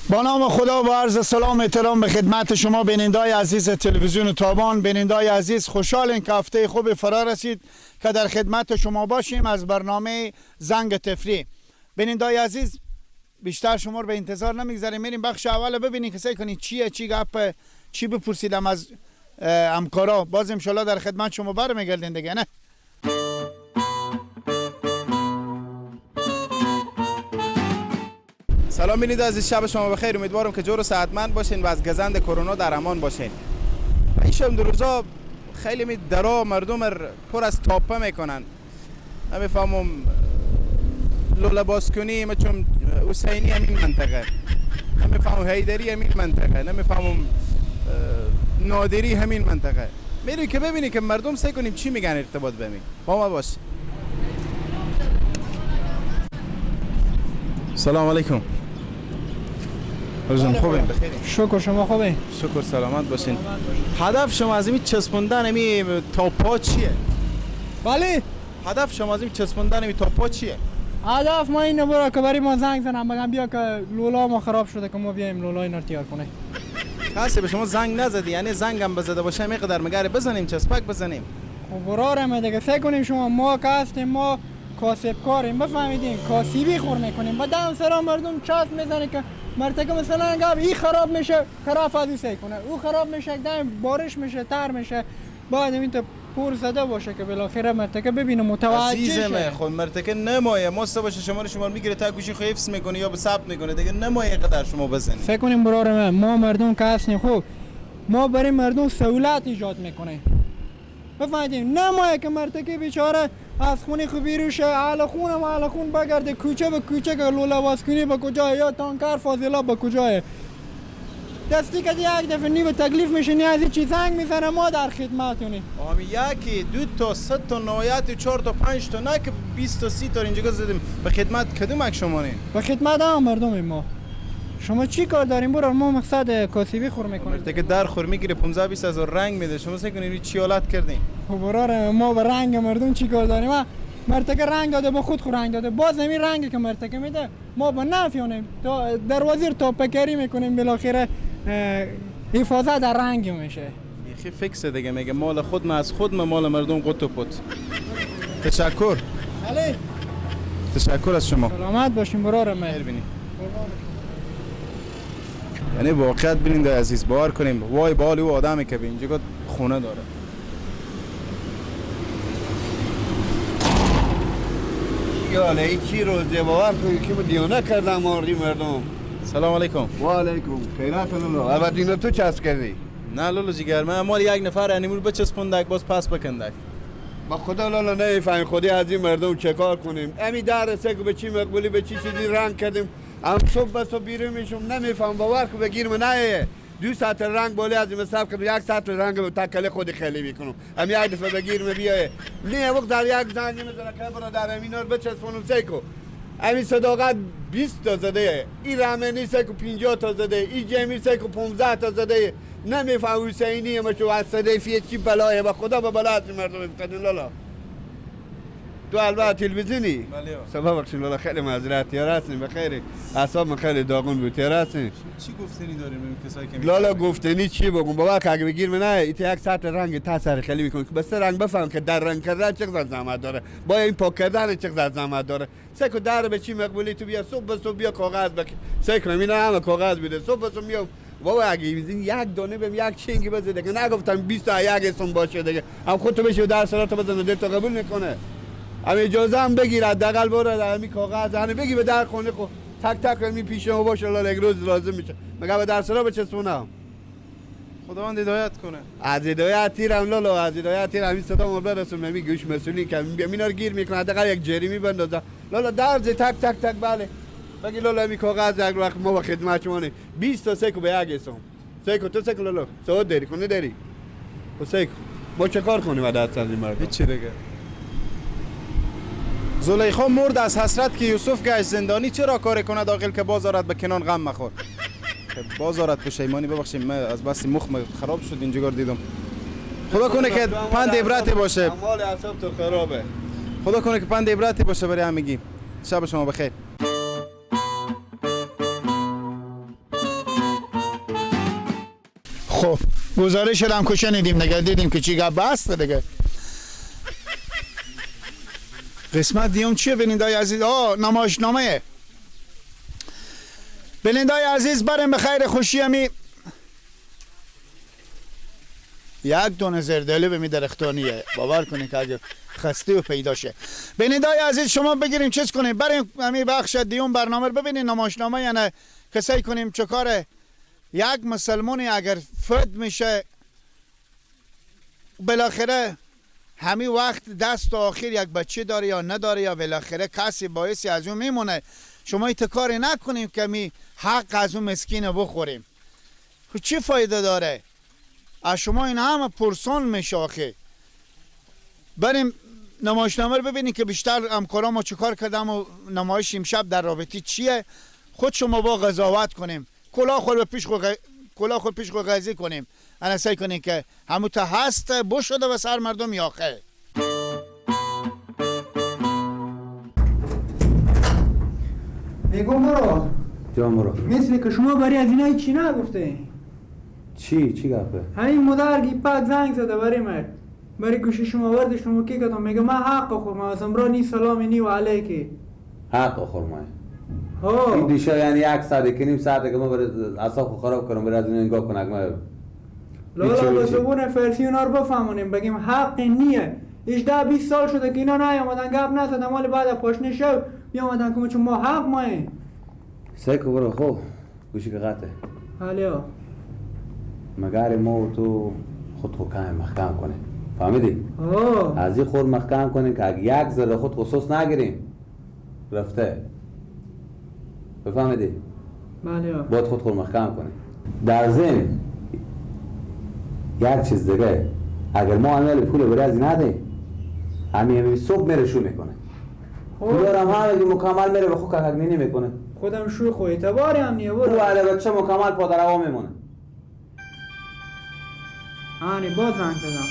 با نام خدا و عرض سلام احترام به خدمت شما بینندای عزیز تلویزیون تابان. بینندای عزیز، خوشحالیم که هفته خوب فرا رسید که در خدمت شما باشیم از برنامه زنگ تفریح. بینندای عزیز، بیشتر شما رو به انتظار نمیگذاریم، میریم بخش اول ببینیم که سعی کنید چیه، چی گپ، چی بپرسیدم از همکارا. باز ان شاءالله در خدمت شما برمیگردیم دیگه. نه سلام بینید عزیز، شب شما بخیر. امیدوارم که جور و صحتمند باشین و از گزند کرونا در امان باشین. این شب دو روزا خیلی می درا مردم پر از تاپه میکنن. نمیفهمم لوله باز کنی ما چون حسینی همین منطقه، نمیفهمم حیدری همین منطقه، نمیفهمم نادری همین منطقه. میری که ببینی که مردم سعی کنیم چی میگن ارتباط بمی با ما باش. سلام علیکم. روزم خوبه؟ بخیر. شکر، شما خوبه؟ شکر، سلامت باشین. هدف شما از این چسبوندن این تاپا چیه؟ بله، هدف شما از این چسبوندن این تاپا چیه؟ هدف ما اینه برا که برای ما زنگ زنم بگم بیا که لولا ما خراب شده که ما بیایم لولا اینا رو تیار کنه. کسی به شما زنگ نزدی؟ یعنی زنگم بزده باشه میقدر مگر بزنیم چسبک بزنیم؟ خب برارم دیگه، فکر کنیم شما ما که هستیم، ما کاسب کاریم، بفهمیدیم کاسبی خور میکنیم. با دم سرا مردم چسب میزنه که مرتکه مثلا گاب این خراب میشه، خراب از سعی کنه، او خراب میشه، دم بارش میشه، تر میشه. باید این تو پر زده باشه که بالاخره مرتکه ببینه متوجه شه. خب مرتکه نمایه ما باشه شما رو شما میگیره تا گوشی خو حفظ میکنه یا به ثبت میکنه دیگه، نمایه قدر شما بزنید. فکر کنیم برار ما مردم که هستیم، خب ما برای مردم سهولت ایجاد میکنه. بفهمیدیم نمایه که مرتکه بیچاره از خونه خو بیروشه، اهل خونم اهل خون بگرده کوچه به کوچه که لوله باز کنی به کجای یا تانکر فاضلا به کجای دستی که یک دفعه نی به تکلیف میشه، نی از چی زنگ میزنه، ما در خدمتونیم. آمی یکی دو تا سه تا نهایت 4 تا 5 تا نه که 20 تا 30 تا اینجا زدیم به خدمت کدوم شما نی؟ به خدمت هم مردم ما. شما چی کار داریم برو؟ ما مقصد کاسبی خور میکنیم. دیگه در خور میگیره 15 20 هزار رنگ میده. شما سعی کنید چی حالت کردین؟ خب برار ما به رنگ مردم چی کار داریم؟ ما مرتکه رنگ داده، با خود خور رنگ داده، باز همین رنگی که مرتکه میده ما با نفیانیم تا در وزیر تاپکری میکنیم، بالاخره حفاظت در رنگ میشه. یخی فکس دیگه، میگه مال خود ما از خود ما، مال مردم قط و پت. تشکر. بله. تشکر از شما. سلامت باشین برار ما. یعنی واقعیت ببینید عزیز، باور کنیم وای بال او آدمی که به اینجا خونه داره. یاله ای چی روزه باور کنید که دیوانه کردم آردی مردم. سلام علیکم. و علیکم. خیرات لولو. البته اینو تو چسب کردی؟ نه لولو جگر، من مال یک نفر انیمور بچسپوندک باز پس بکندک. با خدا لالا نمیفهمیم خودی از این مردم چه کار کنیم. امی در سگ به چی مقبولی به چی چیزی رنگ کردیم. هم صبح به صبح بیرون میشم نمیفهم باور کو بگیرم نه 2 ساعت رنگ بالی از این مصرف کردم، 1 ساعت رنگ به تکل خود خیلی میکنم. هم یک دفعه بگیرم بیای نه وقت در یک زنگ میزنه که برادر امینا رو بچسبونم سیکو. همین صداقت 20 تا زده، این رمنی سیکو 50 تا زده، این جمی سیکو 15 تا زده. نمیفهم حسینی ما چو از صدیفی چی بلایه، با خدا به بلا از مردم افتادین لالا. تو البته تلویزیونی؟ بله. سبب بخشین لالا، خیلی معذرت یار هستیم، بخیر. اعصاب من خیلی داغون بود، یار هستیم. چی گفتنی داریم این کسایی که لالا گفتنی چی بگم؟ بابا که اگه بگیر من نه ایت 1 ساعت رنگ تا سر خیلی میکنه که بس رنگ بفهم که در رنگ کردن چقدر زحمت داره، با این پاک کردن چقدر زحمت داره. سکو در به چی مقبولی تو بیا صبح صبح بیا کاغذ بک سکو اینا همه کاغذ میده صبح صبح میام. بابا اگه این یک دانه بهم یک چینگی بزنه دیگه، نگفتم 20 تا یک اسم باشه دیگه، هم خودت بشه در سرات بزنه دل تو قبول میکنه. هم اجازه هم بگیر حداقل برو در همین کاغذ همین بگی به در خونه خو تک تک می پیش ما باشه لالا، یک روز لازم میشه مگه به در سرا بچسبونم. خداوند هدایت کنه. از هدایت تیرم لالا، از هدایت تیرم این صدا ما برسون می گوش مسئولین که مینا رو گیر میکنه حداقل یک جریمه بندازه لالا درز تک تک تک. بله بگی لالا می کاغذ یک وقت ما با خدمت شما 20 تا سکو به یک اسم سکو تو سکو لالا سواد داری کنه داری و سکو ما چه کار کنیم بعد از این مردم؟ هیچ دیگه. زلیخا مرد از حسرت که یوسف گشت زندانی، چرا کار کند عاقل که باز آرد به کنان غم مخور. باز آرد پشیمانی. ببخشید من از بس مخ خراب شد اینجا دیدم. خدا کنه که پند عبرتی باشه. مال اعصاب تو خرابه. خدا کنه که پند عبرتی باشه برای همگی. شب شما بخیر. خب گزارش هم که شنیدیم دیگه، دیدیم که چی گپ هست دیگه. قسمت دیوم چیه بینندای عزیز؟ نمایشنامه. بینندای عزیز بریم به خیر خوشی همی یک دونه زردالو به می درختانیه، باور کنید که اگه خسته و پیدا شه. بینندای عزیز شما بگیریم چیز کنیم، بریم همی بخش دیوم برنامه رو ببینیم، نمایشنامه، یعنی کسایی کنیم چه کاره. یک مسلمانی اگر فد میشه بالاخره همین وقت دست آخر یک بچه داره یا نداره یا بالاخره کسی باعثی از اون میمونه. شما ایت کاری نکنیم که می حق از اون مسکین بخوریم، خب چی فایده داره؟ از شما این همه پرسان میشه آخه. بریم نمایشنامه رو ببینیم که بیشتر همکارا ما چیکار کردم و نمایش امشب در رابطه چیه. خود شما با قضاوت کنیم، کلا خود به پیش کلا خود پیش خود قضیه کنیم. انا سعی کنیم که همون تا هست بشده و سر مردم یاخه. میگم برو جان برو، مثل که شما برای از اینا چی نگفته؟ چی گفته؟ همین مدرگی پاک زنگ زده برای من، برای گوشی شما ورد شما کی کدام میگه من حق خورم از امرا نی سلام نی و علیکی. حق خورم این دیشا، یعنی یک ساعت که نیم ساعت که ما برای اعصاب خراب کنم برای از اینا نگاه کنم. ما لالا به زبون فارسی اونا رو بفهمونیم بگیم حق نیه. 18 20 سال شده که اینا نیامدن گپ نزدن، مال بعد پاشنه شو بیامدن که چون ما حق ماییم. سیکو برو خب گوشی که قطعه. بله مگر ما تو خود خود کم محکم کنه، فهمیدی؟ از این خور محکم کنیم که اگه یک ذره خود خصوص نگیریم رفته، بفهمیدی؟ بله باید خود خود محکم کنیم. در ضمن یک چیز دیگه، اگر ما عمل پول برای از ندیم همین صبح میره شو میکنه، پولارم همه مکمل میره به خود ککک نمیکنه. خودم شو خو اعتباری هم نیه برو. او علی بچه مکمل پادروا میمونه. آنی باز زنگ زدم.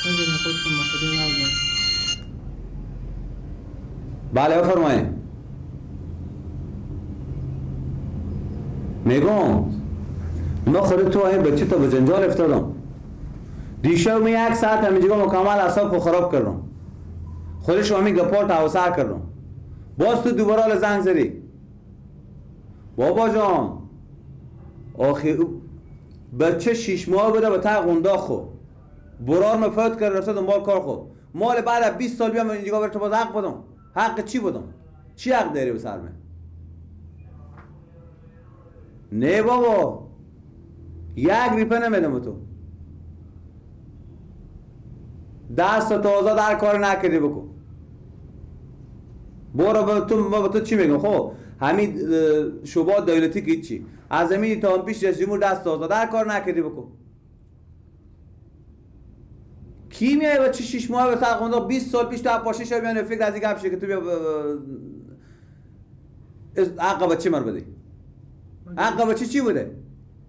بگیریم خودشون با خودی نزدم. بله بفرمایید. میگم ما خود تو این بچه تا به جنجال افتادم. دیشب می یک ساعت همینجا مکمل اعصاب خو خراب کردم. خودش همین گپار توسعه کردم. باز تو دوباره حال زنگ زدی. بابا جان آخه بچه 6 ماه بوده به ته قندا خو برار مفاد کرد رفته دنبال کار خو. مال بعد از 20 سال بیام اینجا بر تو باز حق بدم. حق چی بدم؟ چی حق داری به سر من؟ نه بابا یک ریپه نمیدم تو. دست تو آزاد هر کار نکردی بکن. برو به تو، ما به تو چی میگم؟ خب همین شعبات دولتی که چی از همین تا پیش رئیس جمهور دست آزاد هر کار نکردی بکن. کی میای بچه 6 ماه به تقریبا 20 سال پیش تو پاشی شو بیان فکر از این گپ که تو بیا حق بچه مر بدی. حق بچه چی بوده؟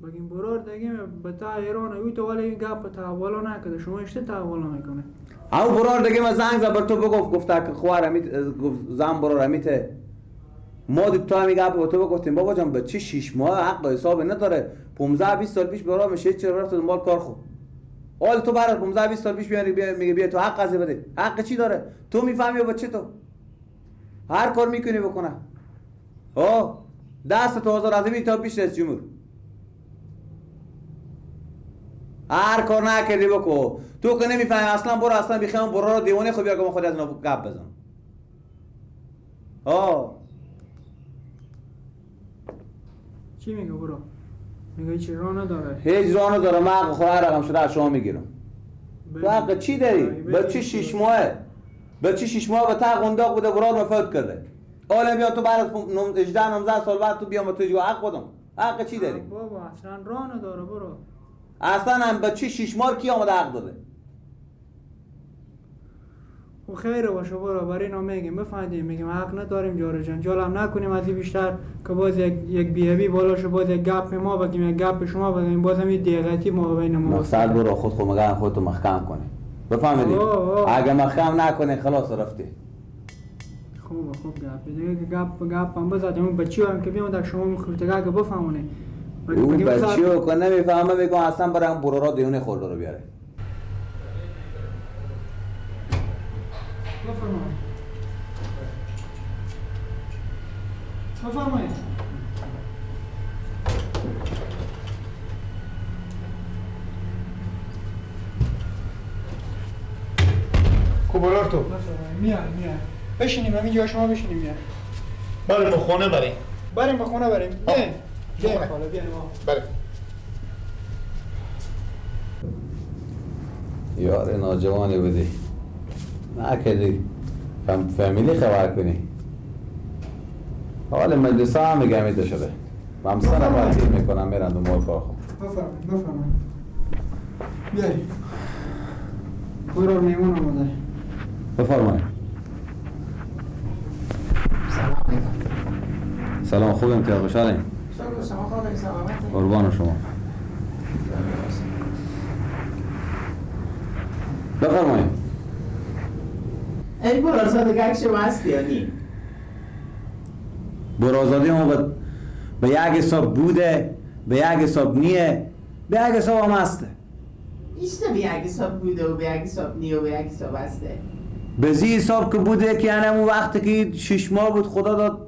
بگیم برار دیگه به تا ایران او تو ولی این گپ تحول نکرده، شما اشته تحول میکنه. او برار دیگه من زنگ زد بر تو بگفت، گفت که خوار امیت گفت زن برار امیت ما دی تو همین گپ به تو بگفتیم بابا جان بچه 6 ماه حق حساب نداره. 15 20 سال پیش برار میشه چرا رفت دنبال کار خو. حال تو برات 15 20 سال پیش بیاری میگه بیا تو حق قضیه بده. حق چی داره؟ تو میفهمی بچه تو هر کار میکنی بکنه. ها دست تو هزار از تا پیش رئیس جمهور هر کار نکردی بکو. تو که نمیفهمی اصلا برو اصلا بیخیام برو رو دیوانه خو بیا که من خود از اینا گپ بزنم. چی میگه برو؟ میگه هیچ راه نداره. هیچ راه نداره. من حق خواهر رقم شده از شما میگیرم. تو حق چی داری؟ بچه 6 ماهه. بچه 6 ماه به ته قنداق بوده برار مفاد کرده. حالا بیا تو بعد از 18 19 سال بعد تو بیام تو حق بدم. حق چی داری؟ بابا اصلا راه نداره برو. اصلا هم بچه 6 ماه کی آمده حق داده؟ و خیر باشه برو، برای اینا میگیم بفهمیم، میگیم حق نداریم جار جنجال هم نکنیم از این بیشتر که باز یک بی‌ادبی بالا شه، باز یک گپ ما بگیم یک گپ شما بگیم، باز هم دیغتی ما بین ما. مقصد برو خود خود مگه خودتو محکم کنی، بفهمیدی؟ اگه محکم نکنی خلاص رفتی. خوب خوب گپ دیگه، گپ گپ هم بزدیم اون بچی هم که بیام در شما خورتگاه که بفهمونه او بچه که نمیفهمه میگم اصلا برای اون برورا دیونه خورده رو بیاره. بفرمایید. بفرمایید. کو برار تو؟ میای میای. بشینیم همینجا شما بشینیم میای. بریم خونه بریم. بریم به خونه بریم. بیاین. بیاین بالا بیاین ما. بریم. یار ناجوانی بودی. نکردی فامیلی خبر کنی. حال مجلس هم میگم شده. همسرم تعطیل میکنم میرن دنبال کار خود. بفرمایید بفرمایید. بیاین. برو میمون آمده. بفرمایید. سلام علیکم. سلام، خوبیم که خوشحالیم. شما خوبین؟ سلامتی. قربان شما. بفرمایید. ای برازاده گک شما هستی یا نی؟ برازاده ما به یک حساب بوده، به یک حساب نیه، به یک حساب هم هسته. ایشته به یک حساب بوده و به یک حساب نیه و به یک حساب هسته. به زی حساب که بوده که یعنی اون وقتی که 6 ماه بود خدا داد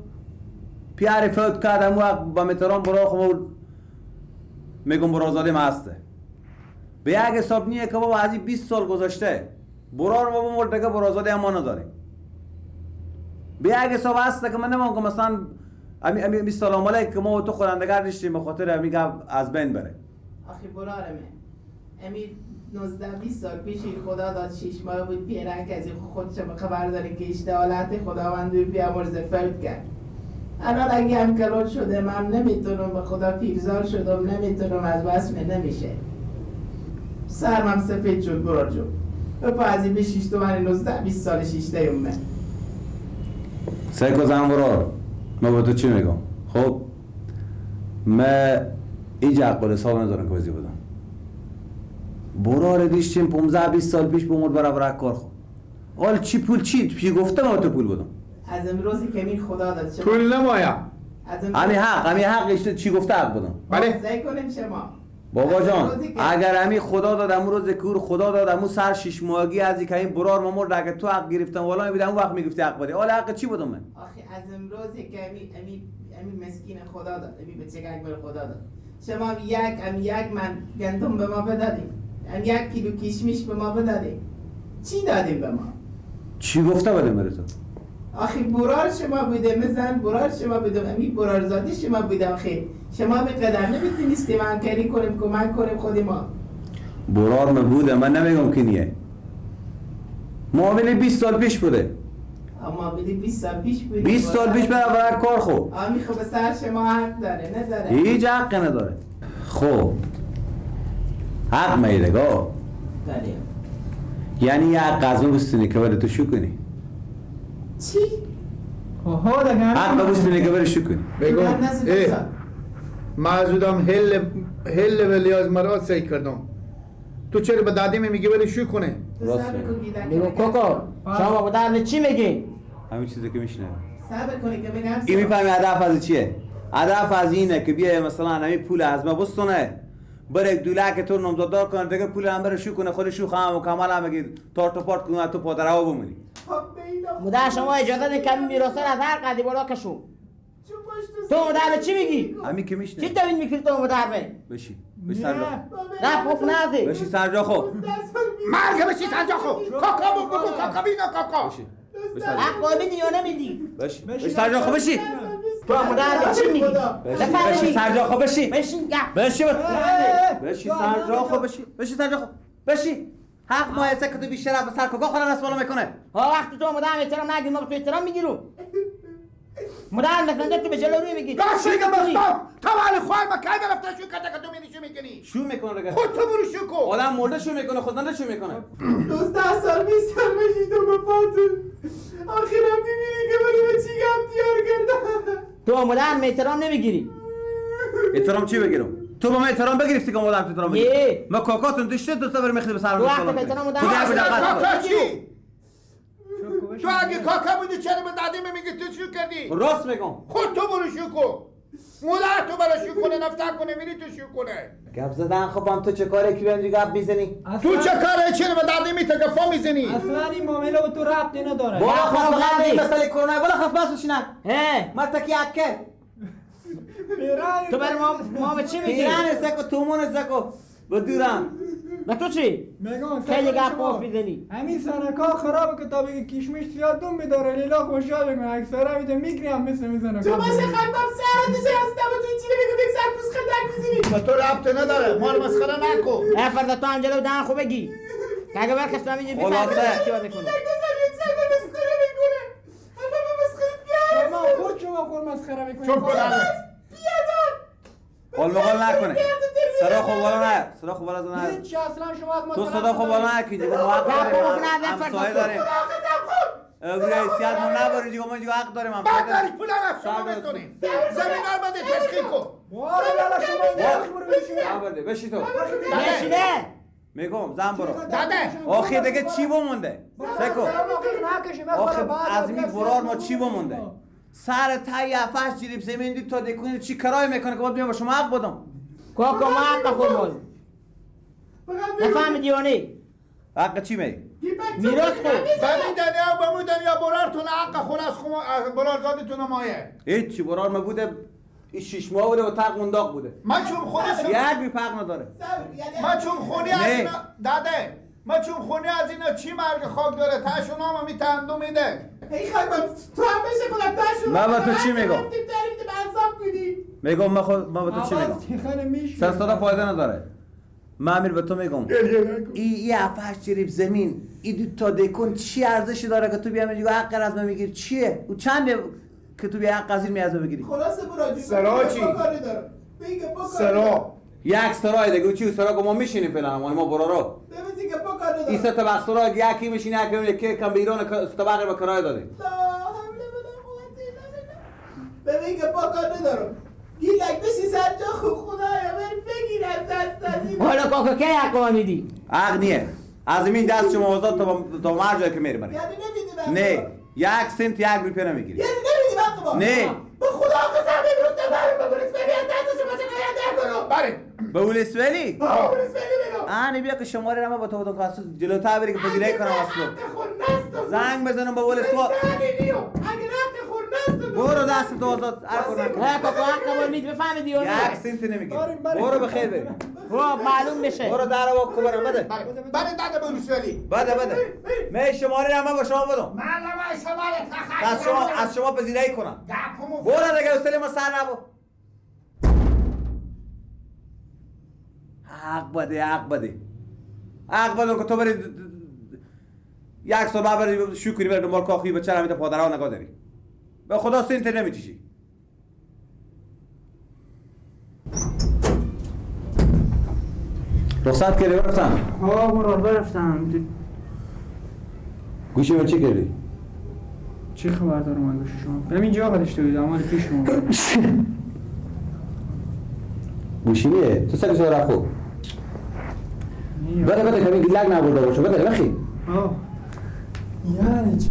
پیار فوت کرد، اون وقت با متران برا خب میگم برازاده ما هسته. به یک حساب نیه که بابا از 20 سال گذشته برار ما بمول دیگه برازاده هم ما نداریم. به یک حساب هسته که من نمیم که مثلا امی سلام علیک که ما و تو خورندگر داشتیم به خاطر امی گپ از بین بره. آخی برارمه امی 19-20 سال پیش خدا داد 6 ماه بود پیرک از خودش خبر داره که اشته حالت خداوند بیامرزه فوت کرد. الان اگه هم کلون شده من نمیتونم، به خدا پیرزال شدم نمیتونم، از وسمه نمیشه. سرمم سفید شد برار جون. بپا از این 6 تومن 19-20 سال شیشته اومه. سیکو زن برار من با تو چی میگم؟ خب من ایجا عقل حساب ندارم که بزی بودم. برار دیشتیم 15-20 سال پیش بمود برای برای کار خود. حال چی پول چی؟ چی گفتم ما تو پول بودم. از امروزی که می خدا داد شما پول نمایم. امی حق، امی حق چی گفته حق بودم. بله. سعی کنیم شما. بابا جان اگر امی خدا داد امو روز کور خدا داد امو سر 6 ماهگی از اینکه این برار مامور اگه تو حق گرفتم والا می بودم اون وقت میگفتی حق بده. حالا حق چی بودم من؟ آخه از امروزی که امی امی امی مسکین خدا داد، امی بچگک بر خدا داد. شما یک ام یک من گندم به ما بدادیم. ام 1 کیلو کشمش به ما بدادیم. چی دادیم به ما؟ چی گفته بودم برای تو؟ آخه برار شما بوده، مزن برار شما بودم، امی برارزاده شما بوده. آخه شما به قدر نمیتونستیم همکاری کنیم، کمک کنیم خود ما. برار من بوده، من نمیگم که نیه. معامله 20 سال پیش بوده. معامله 20 سال پیش بوده. 20 سال پیش برای کار خو. امی خب سر شما حق داره نداره؟ هیچ حقی نداره. خب حق میده گاه. بله. یعنی یه حق از اون بستونی که باید تو شو کنی. چی؟ آها دیگه حق بستونی که باید شو کنی. بگم ای معزودم هل ولی از مراد سعی کردم. تو چرا به دادی میگی ولی شو کنه؟ میگم کوکو شما با دادی چی میگی؟ همین چیزی که میشنه. صبر کنی که بگم. این میفهمی هدف از چیه؟ هدف از اینه که بیای مثلا همین پول از ما بستونه بره دوله که تو نامزددار کنه دیگه پول هم بره شو کنه خودش شو خواهم و کمال هم بگید تارت و پارت کنه تو پادرها بمونی. مدر شما اجازه ده کمی میراث از هر قدی بالا کشو. تو مدر چی میگی؟ همین که میشنه. چی توین میکری تو مدر به؟ بشی. بشی سر جا. نه خوف نازی. بشی سر جا خو. مرگ بشی سر جا خو. کاکا بگو کاکا بینا کاکا. بشی. حق میدی یا نمیدی؟ بشی. بشی سر جا خو بشی. تو مدر چی میگی؟ بشی سر جا خو بشی. بشی. بشی. بشی سر جا خو بشی. بشی سر جا خو. بشی. حق ما که تو بیشتر سر کاکا خورن از بالا میکنه. ها وقتی تو مدر احترام نگیری ما به تو احترام میگیرم. مدر مثلا تو به جلو روی میگی. راست میگم بابا. تو ولی خوار ما کی رفته شو کرده که تو میری شو میکنی؟ شو میکنه دیگه. خود تو برو شو کن. آدم مرده شو میکنه، خود زنده شو میکنه. 19 سال 20 سال بشی تو به پاتون. آخرم میبینی که منو به چی گم دیار کردم. تو مدر احترام نمیگیری. احترام چی بگیرم؟ تو با من احترام بگرفتی که مادرم احترام بگیری. ما کاکاتون دشته دو تا بر میخدی به سرم. تو وقت احترام مادر کاکا چی؟ تو اگه کاکا بودی چرا به دادی میگی تو چی کردی؟ راست میگم. خود تو برو شو کن. مادر تو برای شو کنه نفته کنه میری تو شو کنه. گپ زدن خب هم تو چه کاری که بیان گپ میزنی؟ تو چه کاری چه به درد نمیته گپا میزنی؟ اصلا این معامله به تو ربطی نداره. بالا خب فقط این مسئله کرونا بالا خف بس شنک. مرتکی اکه. تو برای ما به چی میگی؟ ایران زکو تومون زکو بدورم. و تو چی؟ میگم خیلی گپ میزنی. همین سنکا خرابه که تا بگی کشمش زیاد دوم میداره لیلا خوشحال میکنه اکثرا میده میگیرم مثل میزنه. تو باشه خطم سر تو چه هستم تو چی میگی یک سر پوست خطک میزنی؟ با تو ربط نداره مال مسخره نکن. فردا تو هم جلو دهن خوب بگی. اگه برخواست اینجا بفهمی چی باید بکنی. شما خود شما خود مسخره میکنی. چون قول مقال نکنه. صدا خوب بالا نه، صدا خوب بالا نه. هیچ اصلا شما از ما تو صدا خوب بالا نه که دیگه ما حق داریم. همسایه داریم. رئیسیت ما نباری دیگه ما دیگه حق داریم. بعد داری پول هم شما بتونیم. زمین رو بده تشخیص کن. وارا لالا شما اینجا بشی تو. بشینه. میگم زن برو. داده. آخه دیگه چی بمونده؟ سکو. آخه از می برار ما چی بمونده؟ سر تای افش جریب زمین دید تا دکونی چی کرای میکنه که باید بیام با شما حق بدم. کاکا ما حق خود باز نفهمی دیوانه حق چی می؟ میراث خود بمی دنیا بمو دنیا برارتون حق خود از برار زادتون مایه هیچی برار ما بوده این 6 ماه بوده و تق منداق بوده من چون خودش یک بی فرق نداره. من چون خونی از اینا داده من چون خونی از اینا چی مرگ خاک داره تاشون هم می تندو میده. ای خاک تو هم بشه خودم تاشون. من با تو چی میگم؟ میگم من خود من با تو چی میگم؟ سر فایده نداره. من امیر به تو میگم ای 7 جریب زمین ای دو تا دکون چی ارزشی داره که تو بیام اینجا حق از من میگیری چیه؟ او چند که تو بیا حق از این می بگیری؟ خلاصه برو سرا چی؟ سرا یک سرای دیگه چی سرا که ما میشینیم فعلا ما برارو این سه طبق سرا یکی میشینه یکی کم به ایران سه طبقه به کرایه دادیم. ببین که با کار ندارم گیلک بشی سر جا خدایا من بگیر از دست از این. حالا کاکا کی حق ما میدی؟ حق نیه از این دست شما آزاد تا هر جایی که میری بری. یعنی نمیدی؟ نه یک سنت یک روپیه نمیگیری. یعنی نمیدی حق ما؟ نه به خدا قسم امروز نبرم به ولسولی از دست شما شکایت نکنم. بله به ولسولی؟ به ولسولی بگو. آنی بیا که شماره را با تو بدم که جلوتر بری که پذیرایی کنم اصلا. زنگ بزنم به ولسولی. برو دست تو آزاد هر کار نکن. نه کاکا حق قبول مید بفهمیدی یا نه؟ یک سنت نمیگیری. برو به خیر بری. خب معلوم میشه. برو در وا کبرم بده. بده داده به ولسولی. بده بده. من شماره را من با شما بدم. معلومه شماره از شما از شما پذیرایی کنم. برو دیگه اصلا ما سر نبو. حق بده حق بده. حق بده که تو بری یک سال بعد بری شکری بری دنبال کاخی بچه همیده پادرها نگاه داری. به خدا سنت نمیچشی. رخصت کردی برفتم؟ آه برو برفتم. گوشی من چی کردی؟ چی خبر دارم من گوشی شما؟ ببین جا قدشته بود اما پیش شما. گوشی نیه؟ تو سگ سر رفو. بده بده کمی گلگ نبرده باشه بده بخی. آه یعنی چی؟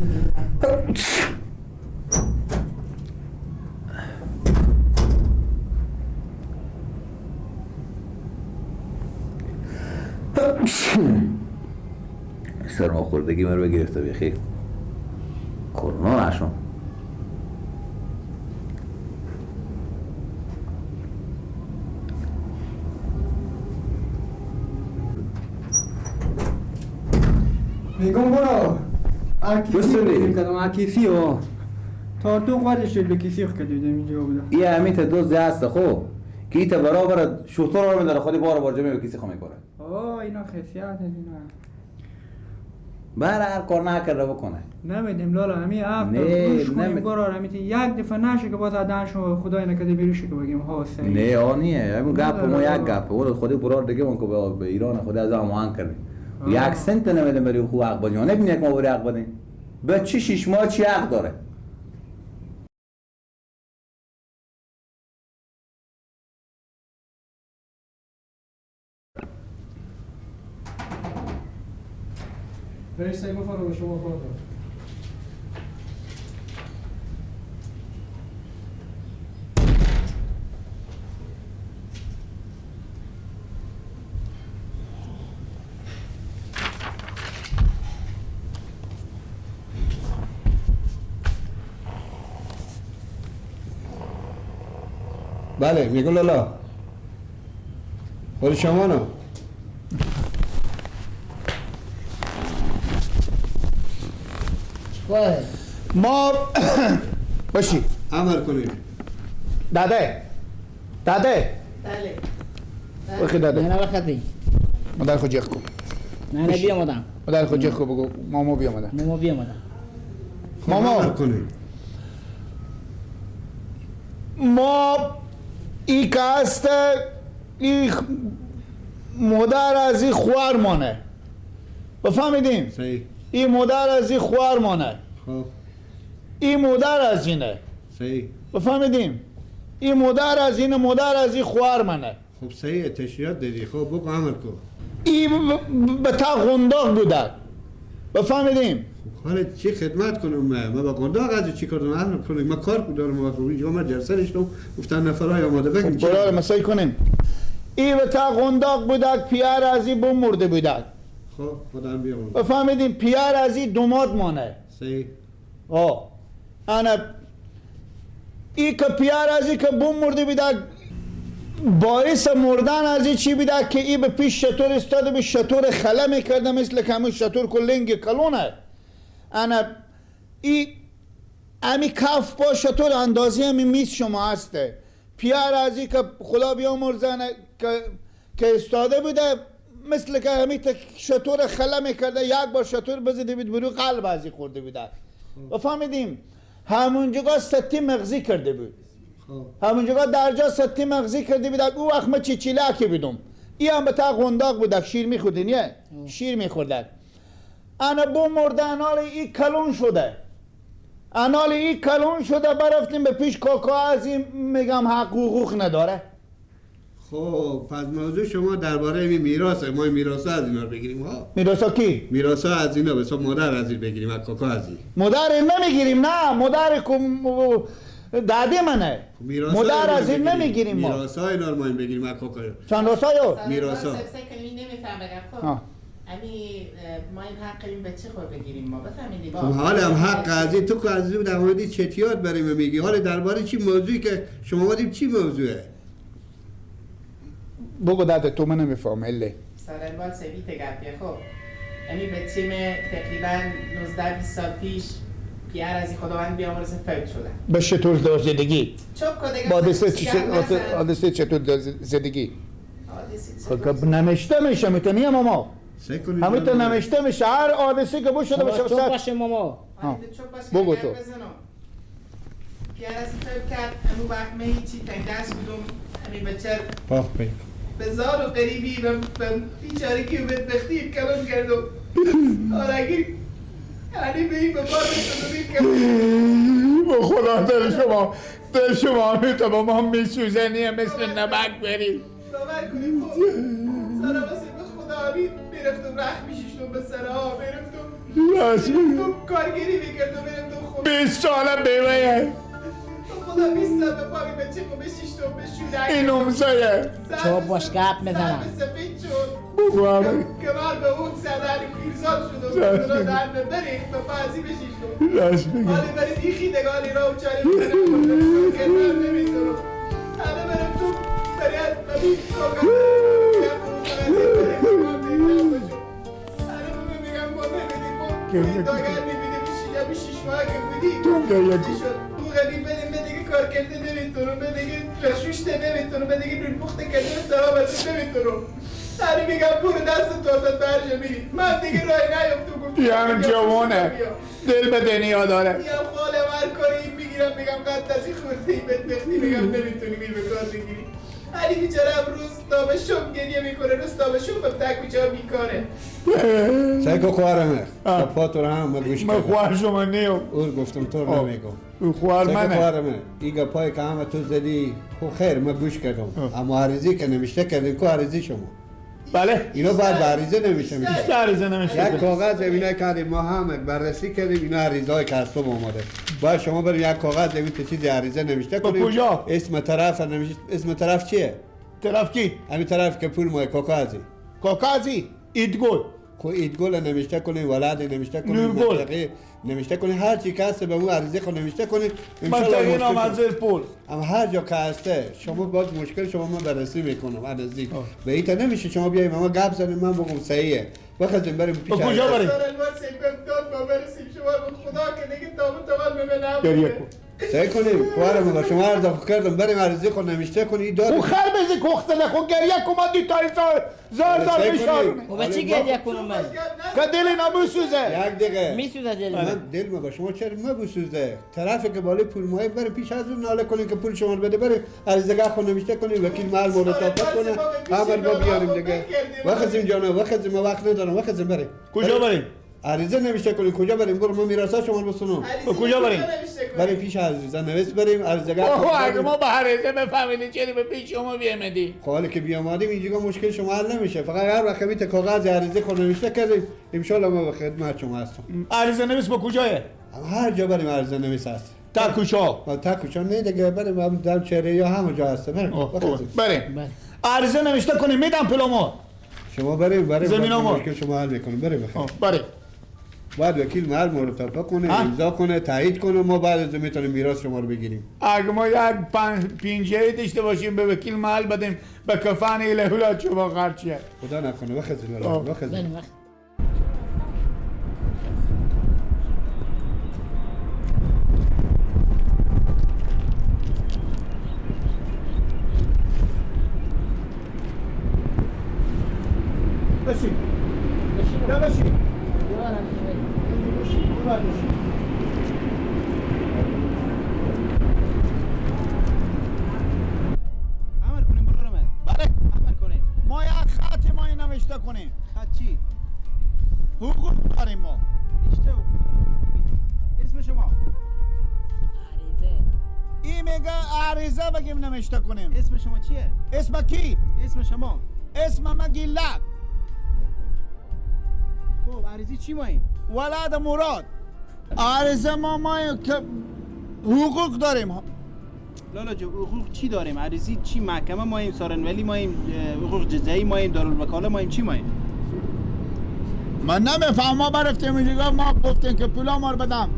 سرماخوردگی من رو گرفته بیخی کرونا نشون. میگم برو اکیسی کدام ها تا تو قدش به کیسی خود کردیم اینجا بوده. این همین تا دوز هست خو که ایتا برابر شطور رو میداره خودی بار بار جمعه به کیسی خو میکنه. آه اینا خصیت اینا بر هر کار نکرده بکنه. نمیدیم لالا همین عقل روش کنیم برار همین یک دفعه نشه که باز ادنشو خدای نکرده بیروشه که بگیم ها سعید. نه آنیه همین گپ ما یک گپ اون خودی برار دیگه من که به ایران خودی از هماهنگ کردیم. یک سنت نمیدیم بری خو حق بدیم نبینی یک ما بری حق بدیم به چی 6 ماه چی حق داره. رئیس گفت رو به شما کار دارم. بله میگو لالا خود شما نه ما باشی امر کنیم. داده داده بله وخی داده نه وقتی مادر خود جیخ کو. نه نه بیا مادم. مادر خود جیخ کو بگو ماما بیا مادم. ماما بیا مادم. ماما ما ای که هست ای مادر از ای خوار مانه. بفهمیدیم؟ صحیح. ای مادر از ای خوار مانه. خب. ای مادر از اینه. صحیح. بفهمیدیم؟ ای مادر از اینه، مادر از ای خوار منه. خب صحیح تشریحات دادی. خب بگو عمل کن. ای به تا قنداق بوده. بفهمیدیم؟ خب حالا چی خدمت کنم من؟ با قنداق از چی کار دارم؟ عمل کنم. من کار دارم وقت اینجا من جلسه نشدم گفتن نفرای آماده بگیم. خب برای مسای کنیم. ای به تا قنداق بوده، پیر از ای بم مرده بوده. خب خدا بیامرزه. بفهمیدیم پیر از ای دوماد مانه. صحیح. آه انا ای که پیر از ای که بم مرده بوده باعث مردن از این چی بوده که ای به پیش شطور استاده به شطور خله میکرده مثل که همون شطور کلنگ کلونه. انا ای امی کف با شطور اندازی همی میز شما هسته. پیر از ای که خدا بیامرزنه که استاده بوده مثل که همی شطور خله میکرده یک بار شطور بزده بود برو قلب از ای خورده بوده. بفهمیدیم همونجا ستی مغزی کرده بود. همونجا درجا ستی مغزی کرده بود. او وقت ما چیچیلکی بودم. ای هم به تا قنداق بود شیر میخوردین یه شیر میخوردن. انا بو مرده انال ای کلون شده. انال ای کلون شده برفتیم به پیش کاکا از این میگم حق حقوق نداره. خب پس موضوع شما درباره این میراث ما میراث از اینا رو بگیریم ها. میراث کی؟ میراث از اینا به حساب مادر از این بگیریم از کاکا از این. مادر نمیگیریم نه مادر داده منه. مادر از این نمیگیریم ما. میراث های اینا رو ما بگیریم از کاکا. چند راسایو؟ میراث ها. نمیفهمم خب. امی ما این حق این به چه خود بگیریم ما بفهمیدیم. خب حالا هم حق از تو که از در مورد چتیات برای ما میگی. حالا درباره چی موضوعی که شما اومدیم چی موضوعه؟ بگو داده تو من نمیفهم اله. سرنوال سویت گپیه. خب امی بچیم تقریبا 19 20 سال پیش پیر از خداوند بیامرزه فوت شده. به چطور در زندگی؟ چوب با حادثه چطور در زندگی؟ خب نمیشته میشه میتونی ماما؟ همین تو نمیشته میشه هر حادثه که بشه باشه چوب باشه ماما. بگو تو. پیر از فوت کرد امو وقت من هیچی تنگ دست بودم امی بچه به زار و غریبی و بیچارگی و بدبختی کلام کردم. آرگی یعنی به این به پا به خدا دل شما دل شما میتونم با ما میسوزنیه مثل نمک بریم. باور کنیم خب سارا واسه به خدا همین میرفتم رخ میشیشتم به سرها میرفتم کارگری میکردم میرفتم خونه 20 ساله بیوه خدا 20 سال به پا بچه خب بشیشتم به شولک این امزایه چوب باش گپ میزنم سفید شد بگو همه کمر به اون زدن پیرزاد شد و خدا در به بریخت به پازی بشیشتم راست میگه حالی برای دیخی دگالی را و چاری میکنم کردم نمیتونم حالا برم تو برای ببین میگم ما نمیدیم ما داگر میبینیم شیش ماه که بودی تو غریب بدیم به دیگه کار کرده نمیتونم به دیگه رشوشته نمیتونم به دیگه نون پخته کرده به سلامتی نمیتونم. سری میگم پور دست تو ازت برجه میری من دیگه رای نیافتم. گفتم یه هم جوانه دل به دنیا داره یم خاله هر کاری میگیرم میگم قد از این خورده ای بدبختی میگم نمیتونی می به کار بگیری. علی بیچاره روز تا به شب گریه میکنه روز تا به شب تک بیچاره بیکاره. سعی کو خوارمه پا تو رو هم گوش من خوار شما نیم اور گفتم تو رو نمیگم خوار منه خوارمه این گپای که همه تو زدی خب خیر من گوش کردم اما عریضی که نوشته کردین کو عریضی شما؟ بله اینو بعد به عریضه نمیشه میشه عریضه نمیشه یک کاغذ اینا کردیم ما هم بررسی کردیم اینا عریضه که از صبح اومده باید شما بریم یک کاغذ این چیزی عریضه نوشته کنیم. کجا؟ اسم طرف نمیشه. اسم طرف چیه؟ طرف کی؟ همین طرف که پول ما کاکازی کاکازی ایدگل کو ایدگل نوشته کنیم ولد نوشته کنیم نورگل نوشته کنی هر چی که هست به اون عریضه خود نوشته کنی. من تگینم از پول. اما هر جا که هسته شما باز مشکل شما من بررسی میکنم عرضی. به ایتا نمیشه شما بیایی ما گپ زنیم من بگم صحیحه. بخزیم بریم پیش. کجا بریم؟ شما خدا که دیگه تابو سعی کنیم خوارم با شما عرض کردم بریم عرضی خود نوشته کنی داد. او خر بزی کخته نخو گریه کما دی تا زار زار میشارونه. و چی گریه کنم من؟ که دل نبوسوزه. یک دقیقه میسوزه دل من. دل ما با شما چرا مبوسوزه؟ طرفی که بالای پول مایه بریم پیش از اون ناله کنیم که پول شما رو بده، بریم عرضگاه خود نوشته کنیم وکیل محل مرتبط کنه خبر با بیاریم دیگه. وخزیم جانا وخزیم، ما وقت ندارم. وخزیم بریم. کجا بریم؟ عریضه نوشته کنیم. کجا بریم؟ برو ما میراثا شما رو بسونم. کجا بریم؟ بریم پیش عریضه نویس بریم عریضه. اوه اگه ما به عریضه بفهمیدیم چرا به پیش شما بیامدی؟ حالا که بیامدیم اینجا مشکل شما حل نمیشه. فقط هر وقت میت کاغذ عریضه خود نوشته کردیم ان شاء الله ما به خدمت شما هستم. عریضه نویس با کجاه؟ هر جا بریم عریضه نویس هست. تا کجا؟ تا کجا نه دیگه بریم هم در چهره یا همون جا هست. بریم. بریم. عریضه نوشته کنیم میدم پولمو. شما بریم بریم مشکل شما حل میکنیم. بریم بخیر. بریم. باید وکیل محل مرتبط کنه، امضا کنه، تایید کنه، ما بعد از میتونیم میراث شما رو بگیریم. اگه ما یک پنجه داشته باشیم به وکیل محل بدیم به کفن الهولات شما خرچه. خدا نکنه. بخزید لالا بخزید. بشین. نه بشین. امر کنیم برو من. بله امر کنیم. ما یک خط ما نوشته کنیم. خط چی؟ حقوق داریم ما. اشته حقوق داریم. اسم شما؟ عریضه. این میگه عریضه بگیم نوشته کنیم. اسم شما چیه؟ اسم کی؟ اسم شما؟ اسم ما گیلک. خب عریضه چی ماییم؟ ولد مراد. عریضه ما که حقوق داریم. لالا جو حقوق چی داریم؟ عریضی چی؟ محکمه ماییم، سارنولی ماییم، حقوق جزایی ماییم، دارالوکاله ماییم، چی ماییم؟ من نمیفهم. ما برفتیم اینجا ما گفتیم که پولا ما رو بدم،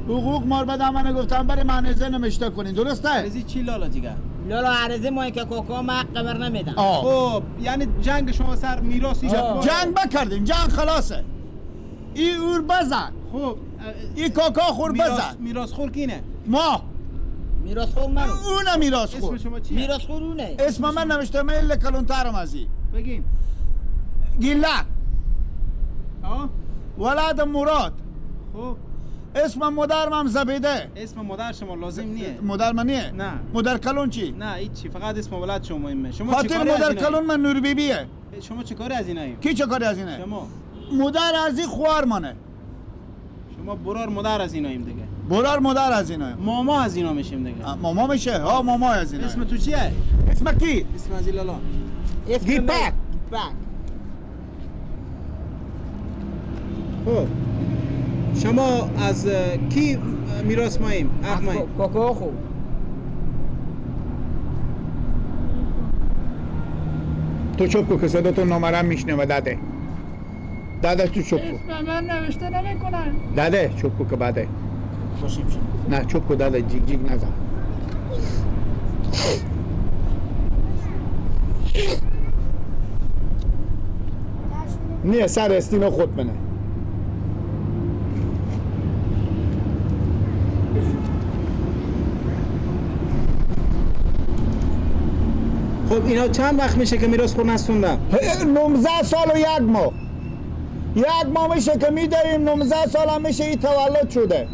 حقوق ما رو بدم. من گفتم بریم عریضه نوشته کنین. درسته؟ عریضی چی لالا جیگر؟ لالا عریضه ماییم که کوکو ما حق بر نمیدم. خب یعنی جنگ شما سر میراث اینجا جنگ بکردیم، جنگ خلاصه. ای اور بزن. خب ای کاکا خور بزن. میراث خور کینه؟ ما میراث خور منو. اونه میراث خور. اسم شما چیه؟ میراث خور اونه. اسم من نوشته من کلونترم ازی. بگیم. گیله. ها؟ ولد مراد. خب اسم مادرم هم زبیده. اسم مادر شما لازم نیه. مادر من نیه؟ نه. مادر کلون چی؟ نه هیچ چی، فقط اسم ولد شما مهمه. شما خاطر مادر کلون من نور بیبیه. شما چه کاری از اینایی؟ کی چه کاری از اینه؟ شما مادر از این خوار مانه. شما برار مادر از ایناییم دیگه. برار مادر از ایناییم. ماما از اینا میشیم دیگه. ماما میشه؟ ها ماما از اینا. اسم تو چیه؟ اسم کی؟ اسم از لالا. اسم گیپک. گیپک. خب شما از کی میراث ماییم؟ حق ماییم؟ کوکو خو. تو چوب کو که صدا تو نامرم میشنوه. داده داده تو چوب کو. اسم من نوشته نمیکنن. داده چوب کو که بعده. خوشیم شد. نه چوب کو داده، جیگ جیگ نزن. نه سر استینو خود منه. خب اینا چند وقت میشه که میراث خور نستوندن؟ 19 سال و یک ماه. یک ماه میشه که میداریم، 19 سال هم میشه این تولد شده.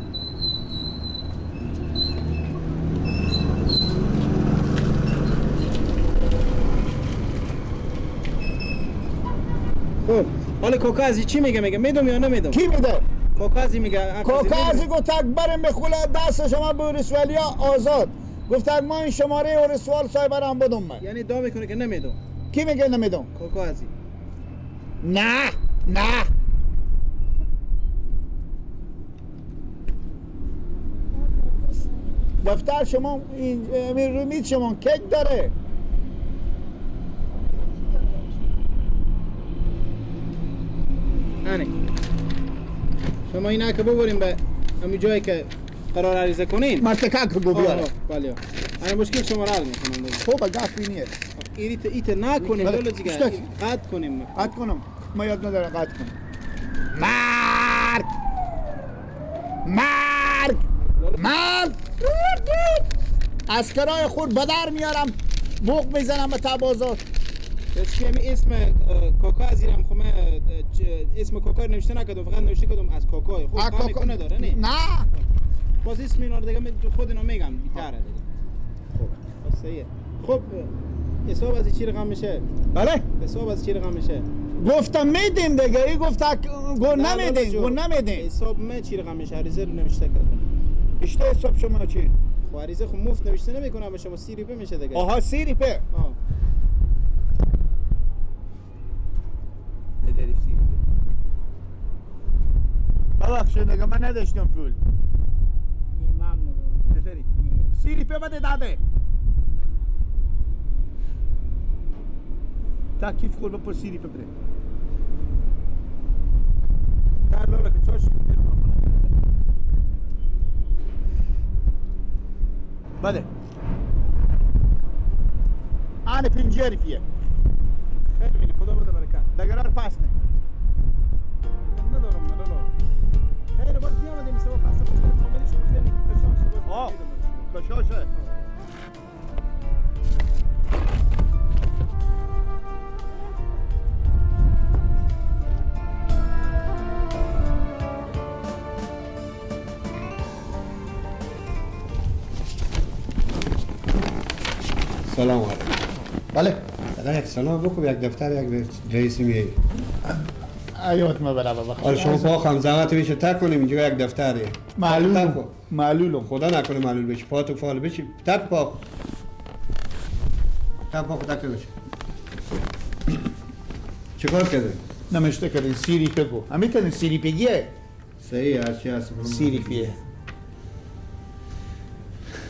خب حالا کوکا از چی میگه؟ میگه میدم یا نمیدم؟ کی میده؟ کوکا از میگه. کوکا از گفت بریم به خوله دست شما به ورسوالیا آزاد. گفت ما این شماره ورسوال صاحب هم بدم من. یعنی دا میکنه که نمیدم. کی میگه نمیدم؟ کوکا ازی. نه نه دفتر شما این رو میز شما کیک داره. آنه شما اینا که ببریم به همین جایی که قرار عریضه کنین مرتکه که گو بیاره. بله انا مشکل شما را حل میکنم. خب گپی نیست. ایت نکنیم لالا جگر، قطع کنیم. قطع کنم ما یاد ندارم قطع کنم. مرگ مرگ مرگ. اسکرای خود بدر میارم بوق میزنم به تبازار. اسم کاکا از اینم خب من اسم کاکا رو نوشته نکردم، فقط نوشته کردم از کاکا. خب کاکا نداره نه نه باز اسم اینا رو دیگه من خود اینا میگم بی‌تره دیگه. خب صحیحه. خب حساب از چی رقم میشه؟ بله حساب از چی رقم میشه؟ گفتم میدیم دیگه، ای گفت گو نمیدیم، گو نمیدیم. حساب من چی رقم میشه؟ عریضه رو نوشته کردم. اشته حساب شما چی؟ خب عریضه خب مفت نوشته نمیکنم به شما، 30 ریپه میشه دیگه. آها 30 ریپه. آها ببخشید دیگه من نداشتم پول. نداری؟ 30 ریپه بده داده. تا کیف خود بپر 30 ریپه بده. در لالا که چاش بله. آن 50 ریپیه. خیلی میلی خدا بده برکت. دگرار پس نه. ندارم لالا. خیلی باز بیامدیم سوا پس معامله شما خیلی کشاشه باز. کشاشه. سلام علیکم. بله. یک سلام بکن، یک دفتر یک رئیسی میایی. ایوت ما بلا بابا. آره شما پا خم زحمت میشه تک کنیم اینجا یک دفتره. معلوم معلولم. خدا نکنه معلول بشی، پا تو فال بشی، تک پا. تک پا تک بشی. چیکار کردی؟ نمشته کردین 30 ریپه گو. همین کردین 30 ریپگیه. صحیح هرچی هست. 30 ریپیه.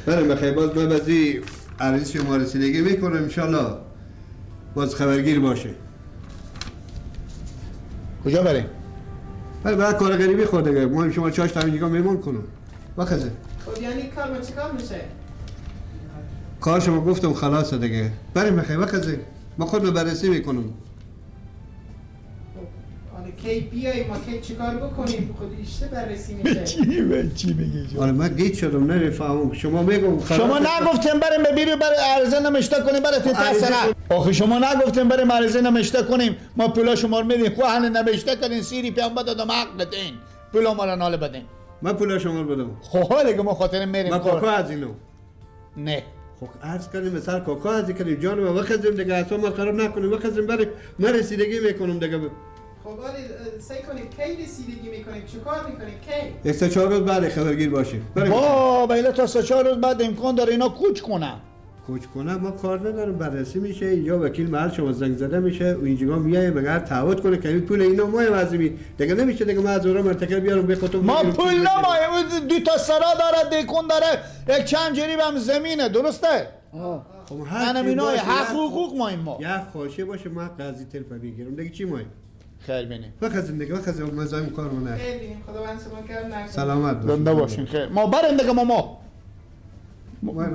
بریم بخیر باز من بازی عریض شما رسیدگی میکنم انشالله. باز خبرگیر باشه. کجا بریم؟ بله برای کار غریبی خود دیگه. مهم شما چاش تا اینجا میمون کنم. بخزه. خب یعنی کار ما چیکار میشه؟ کار شما گفتم خلاصه دیگه. بریم بخیر بخزه. ما خود رو بررسی میکنم. آره کی بیای ما کی چیکار بکنیم؟ خود ایشته بررسی میشه. چی میگی؟ آره من گیج شدم نمیفهمم. شما میگم شما نگفتیم بریم به بیرو برای عرضه نمشته کنیم برای تسره. آخه شما نگفتیم بریم عرضه نمشته کنیم ما پولا شما رو میدیم. خو هن نمشته کردین 30 ریپه هم بدادم حق بدین. پولا ما رو ناله بدین. من پولا شما رو بدم. خب دیگه ما خاطر میریم. من کاکا از اینو. نه. خب عرض کردیم مثلا کاکا از کردیم جان ما وخزیم دیگه اصلا ما خراب نکنیم وخزیم بریم من رسیدگی میکنم دیگه. خب آره سعی کنیم کی رسیدگی میکنیم چیکار میکنیم کی؟ 3-4 روز بعد خبرگیر باشیم. با بله تا 3-4 روز بعد امکان داره اینا کوچ کنن. کوچ کنن ما کار نداریم بررسی میشه اینجا وکیل محل شما زنگ زده میشه و اینجا میای بغیر تعهد کنه که پول اینا ما عظیمی دیگه نمیشه دیگه ما از اورا مرتکب بیارم به خودتون ما پول نماییم. دو تا سرا داره دیکون داره یک چند جریب هم زمینه درسته؟ خب هر اینا حق حقوق ما این ما یا خوشه باشه ما قاضی تلف میگیرم دیگه چی مای خیر بینیم بخزیم دیگه بخزیم مزاحم کارمون نه خیر بینیم خداوند شما کرم نکنه سلامت باشین زنده باشین خیر ما بریم دیگه ما ما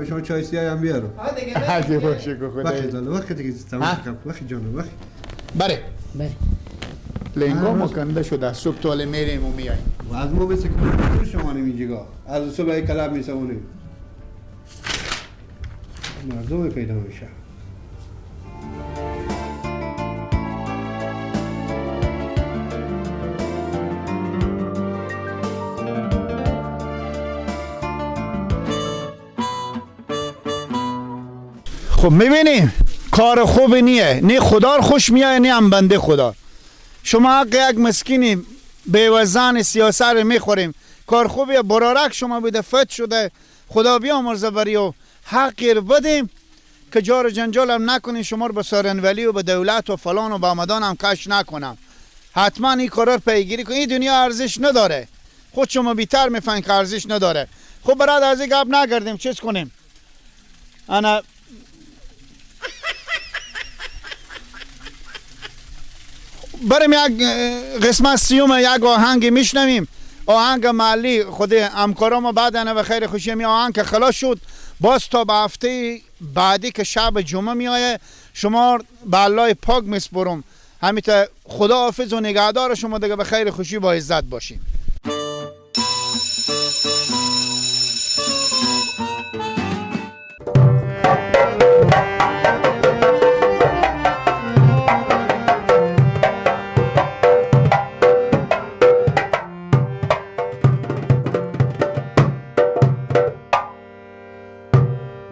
شما چای سیاه هم بیارم ها دیگه هرچی باشه که خدای وقتی جان وقتی دیگه تمام کن وقتی جان وقتی بره بره لنگا مکنده شده صبح تا میریم و میایم و از ما مثل که شما اینجا از صبح یک کلاب میسونیم مردم پیدا میشه. خب میبینیم کار خوبی نیه، نه خدا خوش میایه نه هم بنده خدا. شما حق یک مسکینی بیوزن سیاست رو میخوریم، کار خوبیه برارک شما بوده فت شده، خدا بیامرزه بری و حقی رو بدیم که جار و جنجال هم نکنیم، شما رو به سارنولی و به دولت و فلان و به آمدان هم کش نکنم. حتما این کارا رو پیگیری کن، این دنیا ارزش نداره، خود شما بیتر میفهمین که ارزش نداره. خب برادر از این گپ نگردیم چیز کنیم. انا بریم یک قسمت سیوم یک آهنگ میشنویم، آهنگ محلی خود همکارام بعد به خیر خوشی می آهنگ که خلاص شد، باز تا به هفته بعدی که شب جمعه میایه شما به الله پاک میسپرم. همیته خدا حافظ و نگهدار شما دیگه، به خیر خوشی با عزت باشین.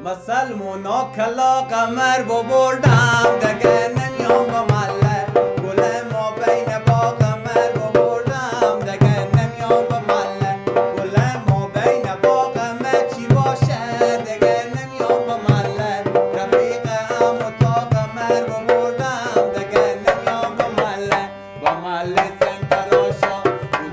مسلمونا کلا قمر ببردم دگه نمیام با مله، گل ما بین با قمر ببردم دگه نمیام با مله، گل ما بین با قمر چی باشه دگه نمیام با مله، رفیق هم و تا قمر ببردم دگه نمیام با مله، با مله سنگ تراشان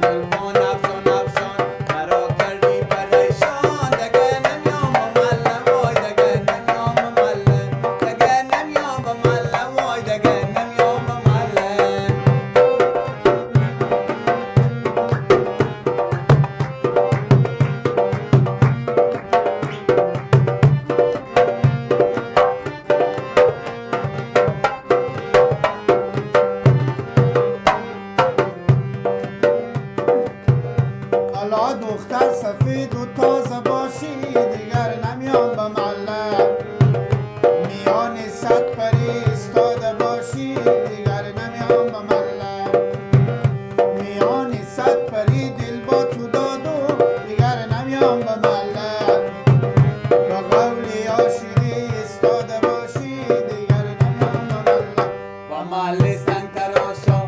زلفان افشان افشان مرا کردی پریشان دگه نمیام با مله، وای دگه نمیام با مله، دگه نمیام با مله، وای دگه نمیام با مله. حالا دختر سفید و تازه باشی دیگر نمیام به مله، میان صد پری ایستاده باشی دیگر نمیام به مله، میان صد پری دل با تو دادو دیگر نمیام به مله، با قولی عاشقی ایستاده باشی دیگر نمیام به مله، با مله سنگ تراشا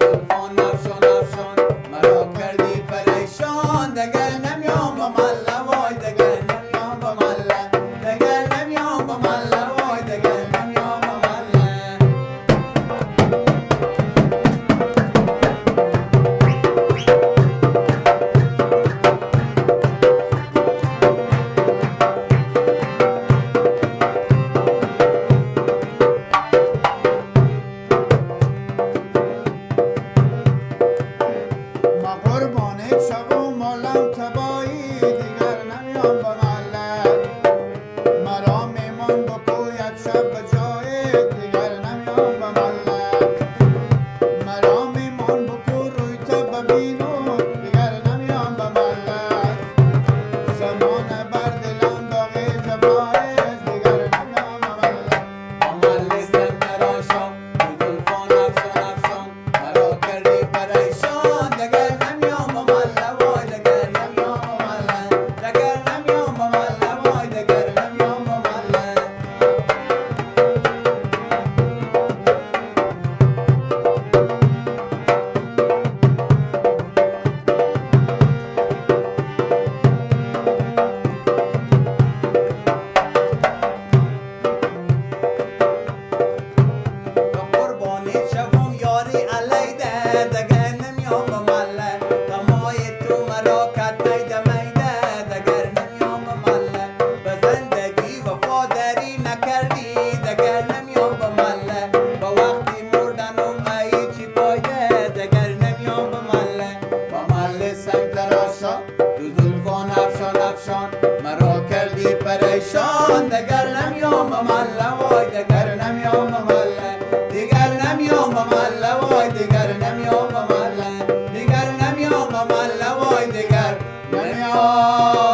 زلفان افشان افشان مرا کردی پریشان دگر نمیام با مله، وای دگر نمیام با مله، دگر نمیام با مله، وای دگر نمیام با مله. ما قربانت شوم مالم تبایی دیگر نمیام به مله، مرا میمان بکو یک شب به جای دیگر نمیام به مله، مرا میمان بکو روی تا ببینو دیگر نمیام به مله، زمان بر دلم داغ جفایست دیگر نمیام به مله، با مله سنگ تراشا زلفان افشان افشان مرا کردی پریشان دگر نمیام با مله، وای دگر نمیام با مله، دگر نمیام با مله، وای دگر نمیام با مله. به قربانی شوم یاری علیده دگر نمیام با مله، غمای تو مرا کد میده میده دگر نمیام با مله، به زندگی وفاداری نکردی دگر نمیام با مله، با وقتی مردنم ای چی فایده دگر نمیام با مله، با مله سنگ تراشا دو زلفان افشان افشان مرا کردی پریشان دگر نمیام با مله، وای دگر نمیام با مله، دیگر نمیام با مله، وای دیگر نمیام با مله، دیگر نمیام با مله، وای دیگر نمیام.